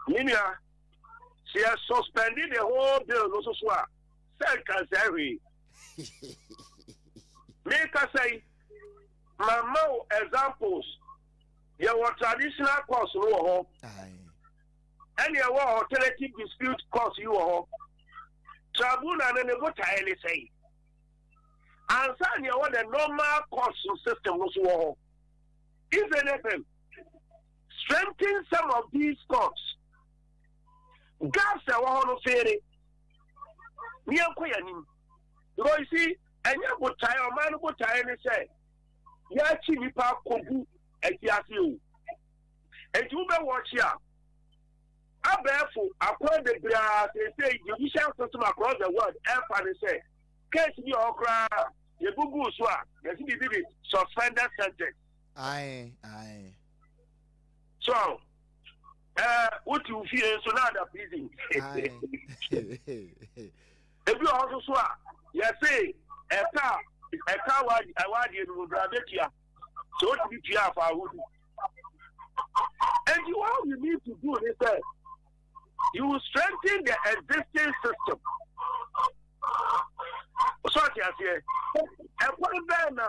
Me nua, sɛ yɛ suspend the whole bill no so so a, sɛ nka nsɛe hwee. Mekasa yi, mama wo examples. Yɛwɔ traditional course no wɔ hɔ. Ɛne ɛwɔ alternative dispute course yi wɔ hɔ. Tribunal no ne botaeɛ ne sɛn? Ansa ne ɛwɔ the normal court system no so wɔ hɔ. If anything, strengthen some of these courts. Gaps ɛwɔ hɔ no feere. Ne yɛnkɔ yɛn anim. Because you see, ɛnyɛ botaeɛ, ɔman no botaeɛ ne sɛ yɛakyi nnipa akɔgu afiase o. Enti wobɛwɔkye a, abɛɛfo akwan bebree a seesei judicial system across the world ɛfa ne sɛ case bi wɔ hɔ koraa yɛgugu so a, yɛsi biribi de suspended sentence. Ae, ae. So, wote wo fie nso na ada prison. Ebi wɔ hɔ nso so a, yɛse ɛka ɛka wadeɛ no mu bra bɛtua. Sɛ wotumi tua afa ahodu. And all you need to do is that you will strengthen the existing system. So ate aseɛ, ɛkwan bɛn na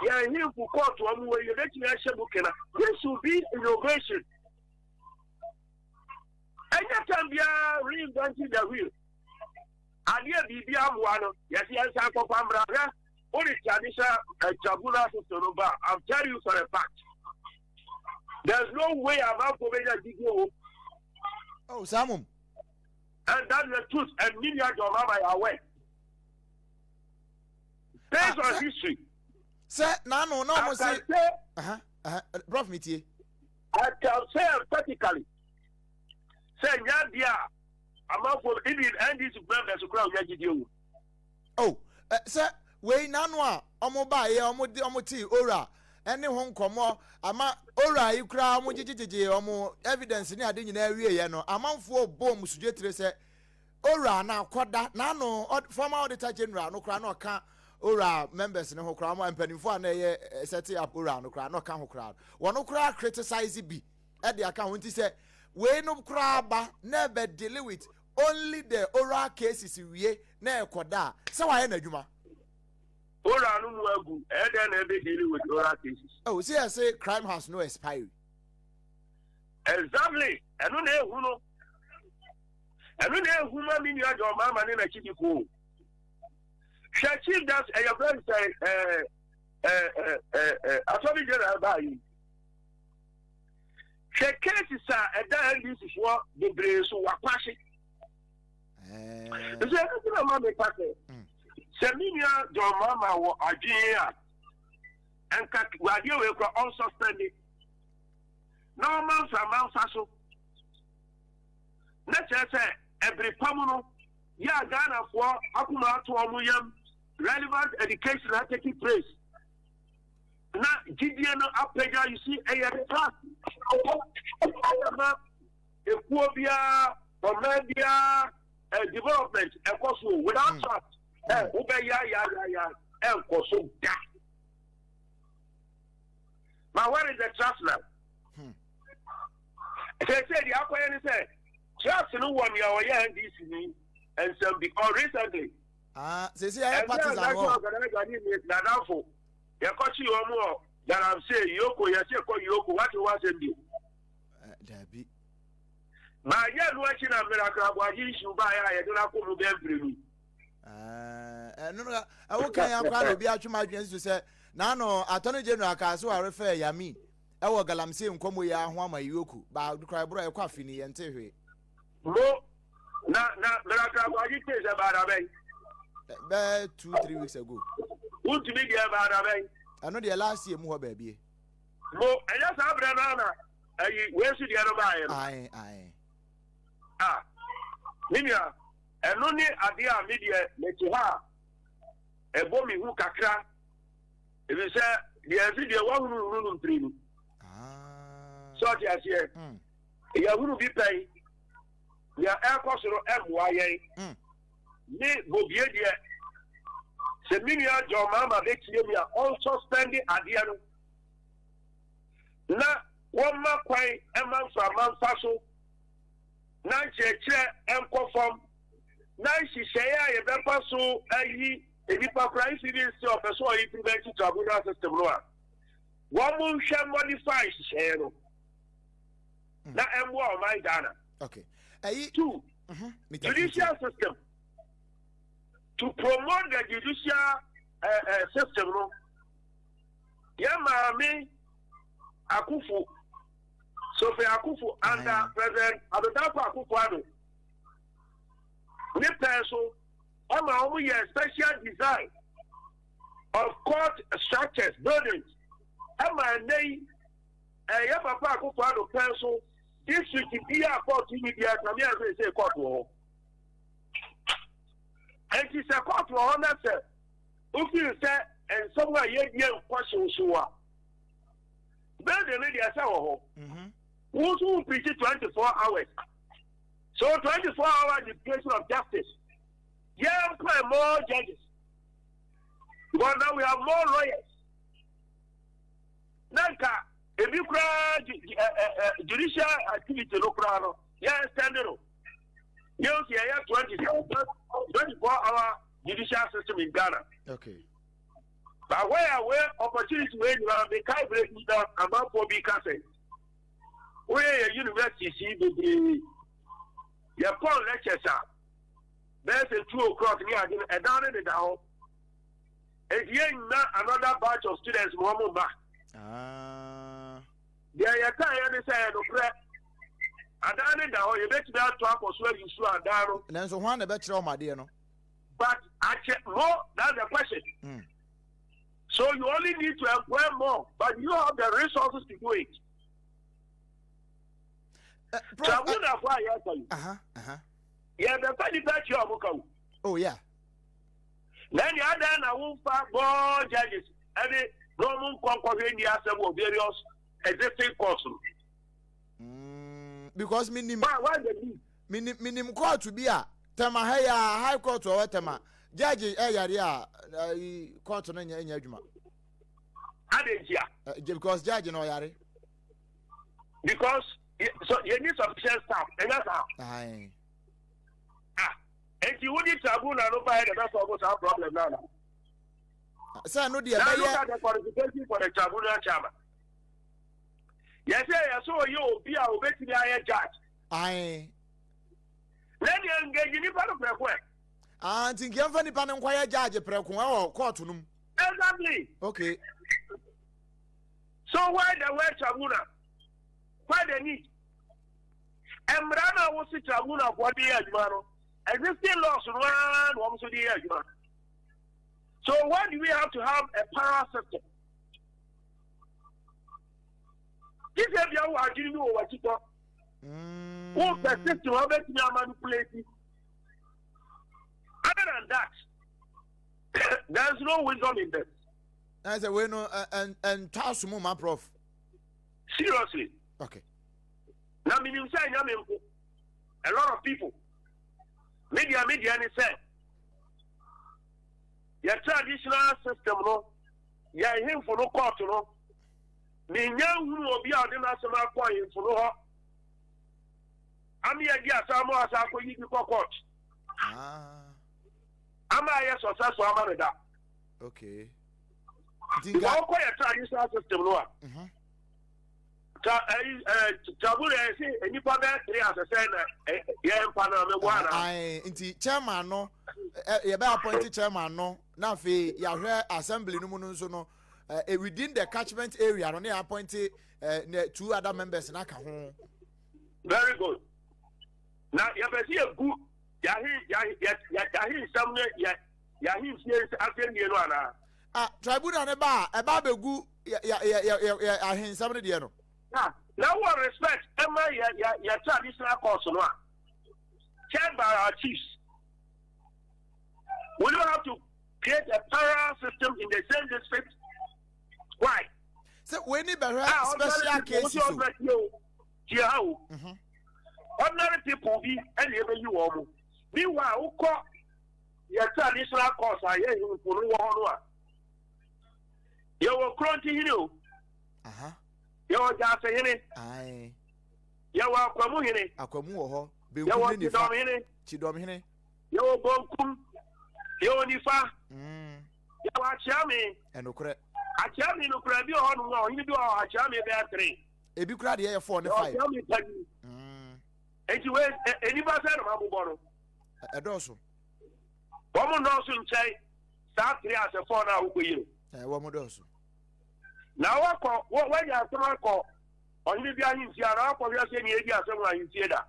yɛn ahemfo kɔɔto wɔn wɔ yɛbɛtumi ahyɛ mu kena? This should be innovation. Ɛnyɛ time biara reinventing the wheel. Adeɛ biribi amoa no, yɛsi yɛn nsa akɔfa mmra hwɛ. Wode traditional tribunal system no ba, I'm telling you for a fact. There's no way amanfoɔ bɛnya gyidie wɔ. Oh, saa mom. And that's the truth. And me nua John Mama yɛ aware. Based on history. Sɛ n'ano na ɔmo se. Prof mi tie. I can say emphatically. Sɛ nya deɛ a amanfoɔ even NDC members kura onya gyidie wɔ. Oh, sɛ wei n'ano a ɔmo baayɛ ɔmo de ɔmo tee ora ɛne ho nkɔmɔ ama ora yi koraa ɔmo gyegyegyegye ɔmo evidence ne ade nyinaa wie yɛ no, amanfoɔ bɔ ɔmo sudwe tire sɛ ora na akɔda n'ano. Former Auditor General no koraa na ɔka ora members ne ho koraa, ɔmo mpanimfoɔ a na ɛyɛ set up ora no koraa na ɔka ho koraa, wɔn koraa criticize bi ɛde aka ho. Nti sɛ wei no koraa ba na ɛbɛ deal with only the oral cases wie na ɛkɔda a, sɛ wayɛ n'adwuma. Ora no mu agu, ɛyɛ dɛn na ɛbɛ deal with oral cases? Oh, see, I say crime has no expiry. Exactly. Ɛno na ehu no. Ɛno na ehu ma mi nua John Mahama ne n'akyi ko. Hwɛ, Chief Justice ɛyɛ fɛn sɛ ɛɛ ɛɛ ɛɛ Attorney General baa yi. Hwɛ cases a ɛda NDC foɔ bebree so wakwahye. Nso ɛno ti na ma mi pa sɛ sɛ mi nua John Mahama wɔ adwene a, nka wadeɛ wei kora ɔnsuspend na ɔma mframa mfa so, na kyerɛ sɛ ɛbere pa mu no yɛ a Ghanafoɔ akoma ato ɔmo yam, relevant education atake place na gyidie no apagya. You see, ɛyɛ trust ɛyɛ ma ekuo biara, ɔman biara development ɛkɔ so. Without trust, wobɛ ya ya ya ya, ɛnkɔ so da. But where is the trust now? Sɛ deɛ akɔyɛ ne sɛ trust no wɔ nea ɔyɛ NDC ni nsɛm, because recently. Ah, sisi ayɛ partisan wɔ. Ɛnna organizer ne nadamfo yɛkɔkye wɔn wɔ galamsey EOCO, yɛsɛ kɔ EOCO wate wɔ asɛm bi. Dabi. Baayɛ no akyi na Miracle Aboagye issue baayɛ a yɛde no akɔ mu bɛn mprenu. Ɛno no ɛwo kan ya koraa na obi atwe ma adwene so sɛ n'ano Attorney General kaa so arefɛ Yami ɛwɔ galamsey nkɔmɔ yi ho ama EOCO ba koraa ɛborɔ ɛkɔ afi ni yɛn te hwee. Mo na Miracle Aboagye case ɛbaa bɛn? Bɛɛ 2-3 weeks ago. Wontumi deɛ ɛbaa bɛn? Ɛno deɛ last year mu hɔ baabi. Mo ɛnyɛ saa berɛ no na ɛyi wei nso deɛ no baayɛ no. Ae ae. Ah, me nua, ɛno ne adeɛ a me deɛ mete ha a ɛbɔ me hu kakra, ebi sɛ deɛ ɛsi deɛ wahunu hunu no mpire sɛ ɔte aseɛ, yɛhunu bi pɛn, nea ɛrekɔ so no ɛmmoa yɛn. Ne bobie deɛ, sɛ me nua John Mahama bɛtie mi a, ɔnsuspend adeɛ no na wɔmma kwan ɛma mframa mfa so. Na nkyerɛkyerɛ nkɔ fam, na nhyehyɛeɛ a yɛbɛfa so ayi nnipa koraa if even sɛ ɔpɛ sɛ ɔyɛ implement tribunal system no a, wɔn nhwɛ modify nhyehyɛeɛ no na ɛmmoa ɔman Ghana. Okay. Ɛyi. Two, judicial system to promote the judicial system no, yɛ maame Akufo Sophia Akufo under President Addo Dankwa Akufo-Addo ne pɛn so ɛma wɔn yɛ special design of court structures buildings ɛma ɛnɛ yi ɛyɛ papa Akufo-Addo pɛn so district bi a court ni bi a kame ahwɛ sɛ court wɔ hɔ. Enti sɛ court wɔ hɔ na sɛ wofiri sɛ nsɛm a yɛdie nkɔ hyewhyew a, building no deɛ sɛ wɔ hɔ. Wo nso wo preach 24 hours. So 24 hour administration of justice. Yɛn employ more judges. Because now we have more lawyers. Na nka ebi koraa judicial activity no koraa no yɛn extend no. Yɛn nso yɛyɛ 24 hour judicial system in Ghana. Okay. But where where opportunity wei nyinaa mekae berɛ bi na amanfoɔ bi ka sɛ woyɛ yɛ universities yi bebree yɛpɔn lectures a bɛyɛ sɛ 2 o'clock ne ade no ɛdan no deda hɔ enti yɛnnya another batch of students ma wɔn mma. Deɛ yɛkaeɛ ne sɛ ɛnokorɛ adan no da hɔ, yɛbɛtumi ato akɔ so ayi so adan no. Nanso hwan na ɛbɛkyerɛ wɔn adeɛ no? But akyɛ more, that's the question. So you only need to employ more, but you have the resources to do it. Tribunal fo a yɛka yi, yɛbɛfa nipa atua ɔmo ka o. Oh yeah. Na ɛne adan na womfa more judges ɛne na ɔmo nkɔ nkɔhwɛ nni asɛm wɔ various existing courts no. Because minim. Why the need? Minim minim court bi a Tema ha yi a, high court wɔ Tema, judge ɛyare a, ɛyi court no nyɛ nyɛ adwuma. Ade ntia. Because judge no ɔyare. Because so you need sufficient staff ɛnyɛ saa. Ayi. Ah, eti wo di tribunal no ba yɛ de bɛ solve saa problem naa na. Sɛ no deɛ bɛyɛ. Now look at the qualification for the tribunal chairman. Yɛsɛ yɛsɛ ɔyɛ obi a obetumi ayɛ judge. Ayi. Na deɛ engage nipa no prɛko ɛ. Ah, nti nka yɛmfa nipa no nkɔyɛ judge prɛko ɛwɔ court no mu. Exactly. Okay. So why the word tribunal? Why the need? Mmara no a wosi tribunal foɔ de yɛ adwuma no, existing laws no ara na wɔn nso de yɛ adwuma. So why do we have to have a parallel system? This is a wɔ adwene bi wɔ w'akyi tɔ. Wopɛ system a wobɛtumi amanipulate. Other than that, there is no wisdom in this. Na sɛ wei no ɛntɔ asom ma prof. Seriously. Okay. Na menim sɛ ɛnyɛ me nko. A lot of people. Media ne sɛ yɛ traditional system no, yɛ ahemfo no court no, menya nhunu obi a ɔde n'asɛm akɔ ahemfo no hɔ ame yɛdi asa ma ɔsa akɔyi bi kɔ court ama ayɛ successful ama no da. Okay. Nti nka wɔkɔ yɛ traditional system no a, ta ɛyi ɛɛ tribunal yɛ sɛ nipa bɛyɛ three asɛsɛ na yɛ mpa na mɛ bɔ ana. Ayi, nti chairman no ɛ yɛbɛ appoint chairman no na afei yɛahwɛ assembly no mu no nso no ɛ within the catchment area no ne yɛ appoint ɛ ne two other members na ka ho. Very good. Na yɛpɛ sɛ yɛgu yɛahe yɛahe yɛahe nsɛm ne yɛ yɛahe nfie asɛnnie no anaa? Ah, tribunal ne ba a ɛba abɛgu yɛ yɛ yɛ yɛ yɛ ahensɛm no deɛ no. Ah, na wɔ respect ɛma yɛ yɛ yɛ traditional course no a chaired by our chiefs. Will you have to create a parallel system in the same district? Why? Sɛ wei ni bɛhwɛ special cases o. Tie ha o. Ordinary people bi ɛna ebeyi wɔn mo. Meanwhile, wokɔ yɛ traditional course a yɛ hemfo no wɔ hɔ no a, yɛwɔ kurontihene o. Yɛwɔ gyaasehene. Yɛwɔ akwamuhene. Akwamu wɔ hɔ. Benkum Yɛwɔ ne nifa. Kyidɔmhene. Kyidɔmhene. Yɛwɔ bonkum. Yɛwɔ nifa. Yɛwɔ Akyeame. Ɛnokorɛ. Akyeame no koraa bi wɔ hɔnom a ɔhene bi wɔ hɔ Akyeame bɛyɛ tere. Ebi koraa deɛ yɛ four ne Yɛwɔ five. Akyeame panyin. Enti wei nnipa sɛ na mabobɔ no. Ɛdɔɔso. Wɔn nnɔɔso nkyɛn saa tere asɛ four no a wokɔyi no. Wɔn dɔɔso. Na wakɔ wanya asɛm akɔ ɔhene bi ahemfie a na wakɔhwɛ sɛ nea edi asɛm wɔ ahemfie da.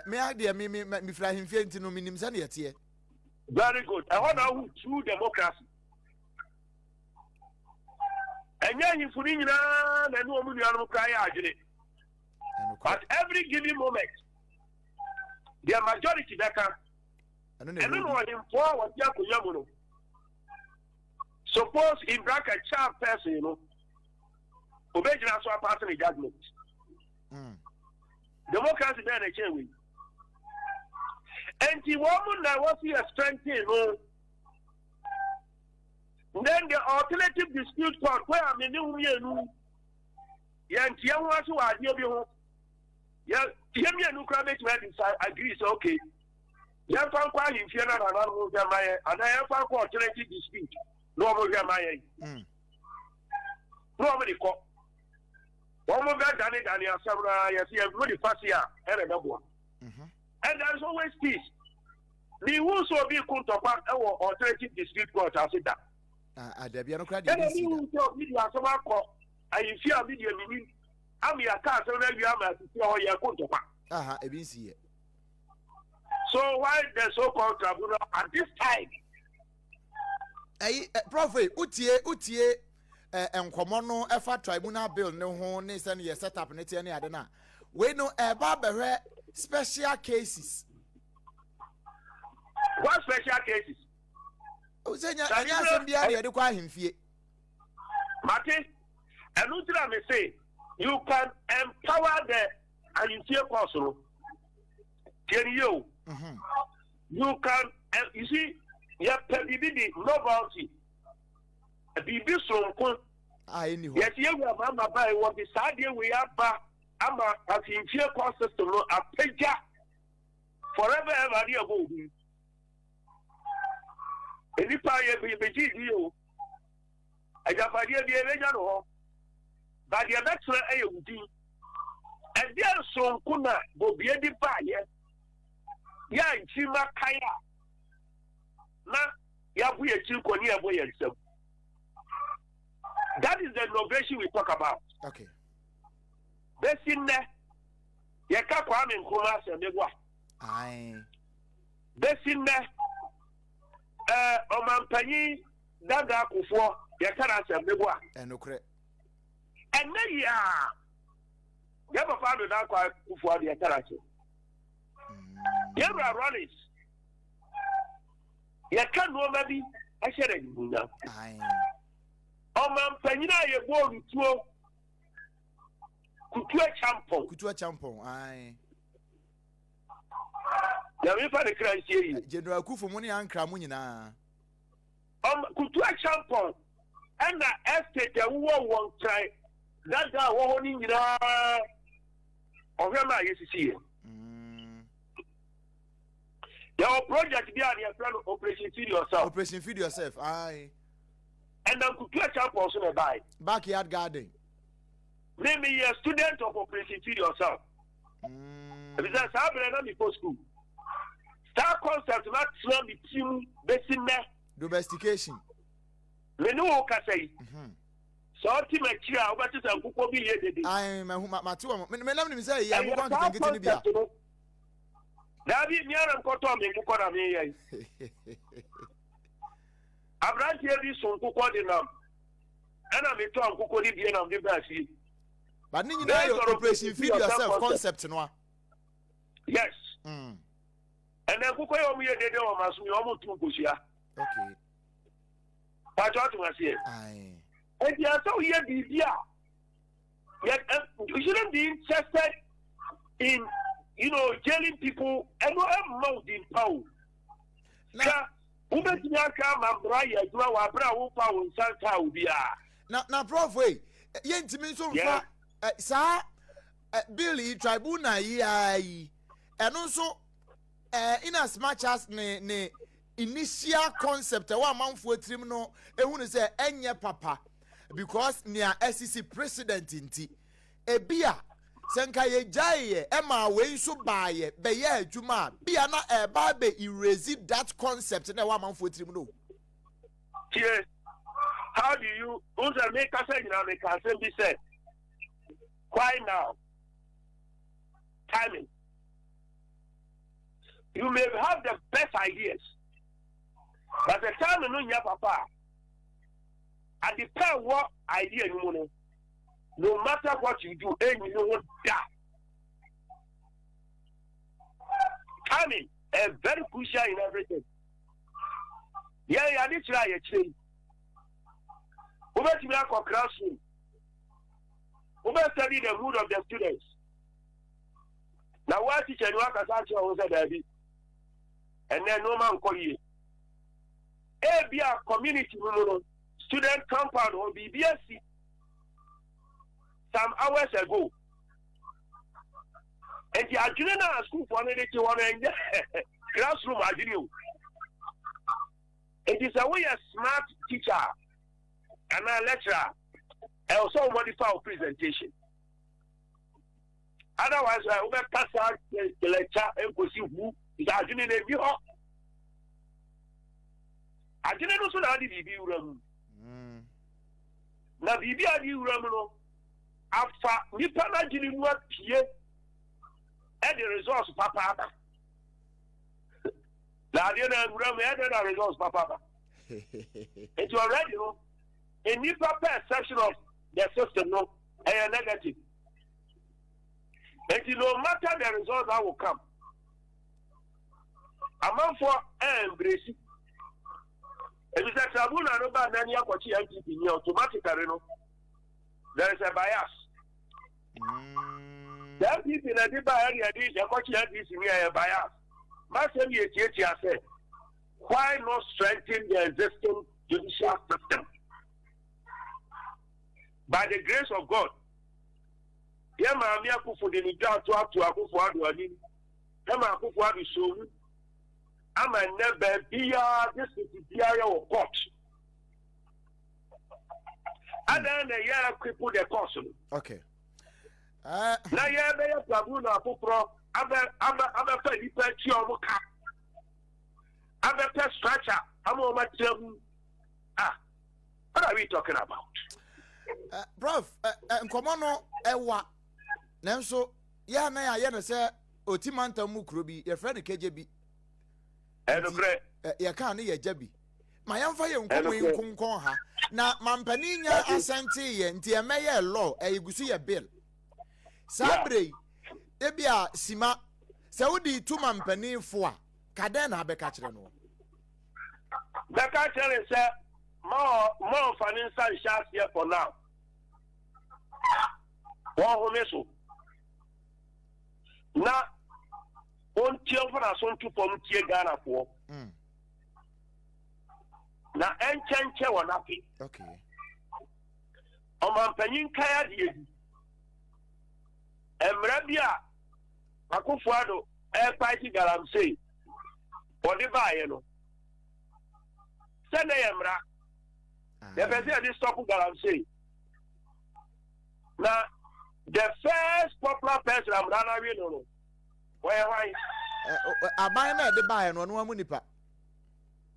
Me adeɛ me me mefiri ahemfie nti no menim sɛnea ɛteɛ. Very good. Ɛhɔ na ahu true democracy. Ɛnyɛ ahemfo no nyinaa na ɛne wɔn nuanom koraa yɛ adwene. But every given moment, the majority bɛka. Ɛno na Ɛno na ɔhemfo a wɔte akonnwa mu no. Suppose in bracket child person no, obegyina so apass ne judgment. Democracy bɛyɛ na ɛkyɛn wei. Enti wɔn mu na wɔsi yɛ strengthen no. Then the alternative dispute court kwan a me ne wo mmienu yɛn nteɛ ho ase wɔ adeɛ bi ho. Yɛ yɛn mmienu koraa bɛtumi adi sa agree sɛ okay yɛmfa nkɔ ahemfie na nananom hwɛ ma yɛn anaa yɛmfa nkɔ alternative dispute na wɔn hwɛ ma yɛn. Na wɔn de kɔ. Wɔn bɛ dane dane asɛm na yɛsɛ yɛn mo de fa se a ɛna ɛbɛboa. And there is always peace. Mihu sɛ obi ko ntɔkwa wɔ alternative dispute court ase da. Dabi ɛno koraa deɛ Ɛna ebi nsi da. mihu sɛ obi de asɛm akɔ ahemfie a mi deɛ minim ama yɛaka asɛm no awie ama asisi hɔ yɛ ko ntɔkwa. Aha, ebi nsi yɛ. So why the so-called tribunal at this time? Ɛyi prof yi wotie wotie nkɔmɔ no ɛfa tribunal bill ne ho ne sɛ ne yɛ set up ne teɛ ne ade no a wei no ɛba abɛhwɛ special cases. What special cases? Sɛ nya ɛnyɛ asɛm biara na yɛde kɔ ahemfie. Mate, ɛno nti na me se you can empower the ahemfie course no. Tiɛ ni yie o. You can you see yɛpɛ biribi de novelty biribi soronko. A ɛni hɔ. Yɛsi yɛwura mama ba yi wɔde saa adeɛ wei aba ama ahemfie court system no apagya forever ever ne ɛbɔ obi. Nnipa yɛ bɛgye di o. Agyapadeɛ bi ɛbɛgya no hɔ. Ba deɛ ɛbɛtena ɛyɛ wo din. Ɛdeɛ nsonko na bobie de baayɛ. Yɛ a nkyirima kae a na yɛabo yɛn akyiri kɔ ne yɛbɔ yɛn nsam. That is the innovation we talk about. Okay. Bɛsi nnɛ, yɛka Kwame Nkrumah asɛm meboa. Aye. Bɛsi nnɛ, ɔmampanyin dada akofoɔ yɛka n'asɛm meboa. Ɛnokorɛ. Ɛnnɛ yi a, yɛ papa Addo Dankwa Akufo-Addo yɛka n'asɛm. Yɛwura Rawlings yɛka nneɛma bi ɛhyɛ no animuonyam. Ɔmampanyin a yɛbɔɔ no tuo Kutu Acheampong. Kutu Acheampong, ae. Nyame fa ne kra nsie yie. General Akufo mo ne Ankra mo nyinaa. Kutu Acheampong ɛna estate ɛwowɔ wɔ Nkran dada a wɔ hɔ no nyinaa ɔhwɛ ma a yɛsisi yɛ. Yɛwɔ project bi a yɛfrɛ no Operation Feed Yourself. Operation Feed Yourself, ae. Ɛnam Kutu Acheampong so na ɛbae. Backyard garden. Me meyɛ student of Operation Feed Yourself. Ebisɛ saa berɛ na mekɔ school. Saa concept na tena me ti mu bɛsi nnɛ. Domestication. Me ne wo kasa yi. Sɛ ɔte m'akyiri a wobɛte sɛ nkokɔ bi yɛ dede. Ae, mahu mate wɔn. Me nam nim sɛ ɛyɛ nkokɔ nketenkete no bi a. Daabi, me ara nkɔtɔɔ me nkokɔ na meyɛ yi. Aberanteɛ bi so nkokɔ de nam. Ɛna metɔɔ nkokɔ no bie nam de baa fie. But ne nyinaa yɛ Operation Feed Yourself concept no a. Yes. Ɛnna nkokɔ yi wɔn yɛ dede wɔn aso yi wɔn tu nkosua. Okay. Pàtó atum aseɛ. Eti asɛ woyɛ biribi a yɛ you shouldn't be interested in jailing people ɛno ɛmma wo din pa o. Ka wobɛtumi aka ama mmara yɛ adwuma wɔ abere a womfa wo nsa nkaa obiara. Na prof ei, yɛntumi nso mfa saa bill yi tribunal yi ara yi. Ɛno nso ɛɛ in as much as ne ne initial concept ɛwɔ amanfoɔ tirim no ehu no sɛ ɛnyɛ papa because nea ɛsisi president nti ebia sɛ nka yɛgyaeɛ ɛma wei nso baayɛ bɛyɛ adwuma a bia na ɛba abɛ erase that concept na ɛwɔ amanfoɔ tirim no. Tie, how do you n sɛ mekasa nyinaa meka asɛm bi sɛ, why now? Timing. You may have the best ideas, but the time no nyɛ papa a, ade pa ɛwɔ idea no mu no, no matter what you do, ɛnyi ne ho da. Timing is very crucial in everything. Yɛn yɛade kyerɛ a yɛkyerɛ yi, wobɛtumi akɔ classroom, wobɛ study the mood of the students, na woa teacher ni wakasa akyerɛ ho sɛ daabi, ɛnɛ nneɛma nkɔ yie. Ebi a community no mu no, student compound hɔ biribi asi some hours ago, nti adwene no a sukuufoɔ no de te hɔ no ɛnyɛ classroom adwene o. Nti sɛ woyɛ smart teacher anaa lecturer, ɛwɔ sɛ wo modify wo presentation, otherwise ɛ wobɛkasa lecture nkosi hu sɛ adwene no ebi hɔ. Adwene no so na ade biribi wura mu na biribi a ade wura mu no afa nipa n'adwene mu apue ɛde results papa aba, na adeɛ no awura mu ɛde na results papa aba. Nti already no, nipa perception of the system no ɛyɛ negative, nti no matter the result that will come, amanfoɔ ɛembrace ebi sɛ tribunal no ba nani akɔkye NPP ni, automatically no there is a bias. The NPP na ɛde ba ɛde ɛde yɛkɔkye NDC ni, ɛyɛ bias. Masɛm yɛ tietia sɛ, why not strengthen the existing judicial system? By the grace of God, yɛ maame Akufo de ne dwa ato ato Akufo Ado anim ɛma Akufo Ado so mu ama nnɛ baabiara, district biara wɔ court. Adan na yɛ equip the court no na yɛbɛyɛ tribunal afoforɔ abɛ abɛ abɛfa nipa akyi a wɔn ka abɛpɛ structure ama wɔn atena mu. Ah, what are we talking about? Prof, nkɔmɔ no ɛwa, nanso yɛ anan ayɛ no sɛ oti mantam mu kuro bi yɛfrɛ no Kegye bi. Ɛnokorɛ. Yɛka ne yɛgya bi ma yɛmfa yɛn nkɔmmɔ yi nkonkɔn ha na mampanin nya asɛnte yɛ nti ɛmɛyɛ law, ɛyɛ gu so yɛ bill saa bere yi. Ebi a sima sɛ wode tu mampanin fo a, ka dɛn na abɛka kyerɛ no? Bɛka kyerɛ ne sɛ ma ɔmfa ne nsa nhyɛ aseɛ for now, wɔhome so na ɔntie mfa n'aso nto fam tie Ghanafoɔ na ɛnkyɛnkyɛ wɔ n'afe. Ɔmampanyin kae adeɛ bi mmerɛ bi a Akufo Ado ɛrefight galamsey, wɔde baeɛ no sɛ ne yɛ mmara yɛpɛ sɛ yɛde stop galamsey, na the first popular person amuna no awie no, wɔyɛ hwan? Aban na ɛde baeɛ no, ɔno amu nipa.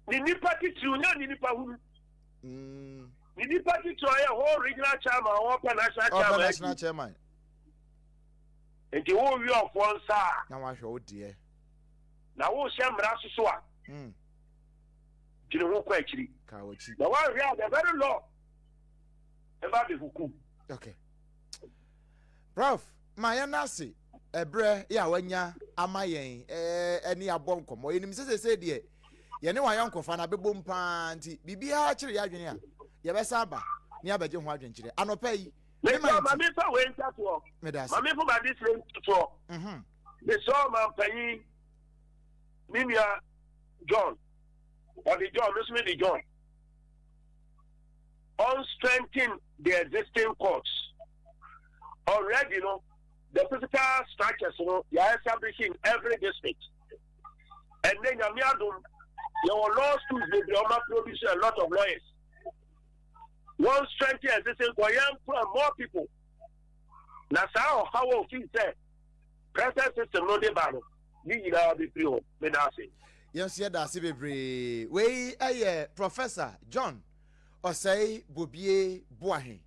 Ne nipa titiriw, nyɛ ne nipa hunu. Ne nipa titiriw ɔyɛ whole regional chairman, ɔpɛ national chairman. Ɔpɛ national chairman. Nti wo wi ɔfoɔ nsa a na wahwɛ wo deɛ. Na wohyɛ mmara soso a dwene ho kɔ akyiri. Ka w'akyi. Na woahwɛ a, the very law ɛba bɛhuku. Okay, Prof, ma yɛn ase ɛberɛ yɛ a wanya ama yɛn ɛne abɔ nkɔmmɔ. Yɛnim sɛ sɛsɛ deɛ yɛne wɔn ayɔnkofa no abɛbom paa, nti biribiara kyerɛ yɛ adwene a yɛbɛsa aba ne abɛgye ho adwenkyerɛ anɔpa yi. Mesɛ ma mefa wei ntatoɔ. Meda ase. Ma mefa ma de sere ntotoɔ. Mesɛ ɔmampanyin me nua John, ɔde John, me so me de John on strengthen the existing courts already no. The physical structures no, yɛ establish in every district. Ɛnɛ, Nyame adom, yɛwɔ law schools bebree a wɔn produce a lot of lawyers. Wɔn strength existing kɔ yɛn employ more people. Na saa ɔhaw a ofin sɛ present system no de ba no ne nyinaa bɛfiri hɔ. Meda ase. Yɛn nso yɛda ase bebree. Wei yɛ Professor John Ɔsɛe Bobie Boahe.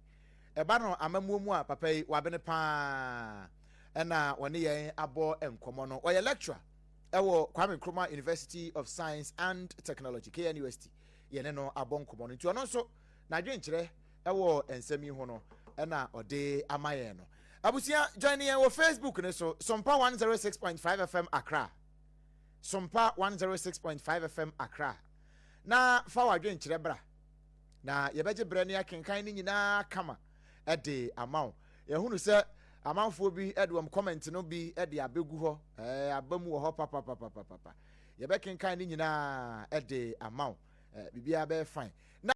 Ɛba no amammuo mu a, papa yi wabene paa, ɛna wɔne yɛn abɔ nkɔmmɔ no. Ɔyɛ lecturer ɛwɔ Kwame Nkrumah University of Science and Technology, KNUST. Yɛne no abɔ nkɔmmɔ no, nti ɔno nso n'adwenkyerɛ ɛwɔ nsɛm yi ho no ɛna ɔde ama yɛn no. Abusua, join yɛn wɔ Facebook ne so, Sompa 106.5 FM Accra, Sompa 106.5 FM Accra, na fa w'adwenkyerɛ bra na yɛbɛgye berɛ ne akenkan ne nyinaa kama ɛde ama wo. Yɛhunu sɛ amanfoɔ bi ɛde wɔn comment no bi ɛde abɛgu hɔ, aba mu wɔ hɔ papapapapapa. Yɛbɛkenkan ne nyinaa ɛde ama wo. Biribiara bɛyɛ fine na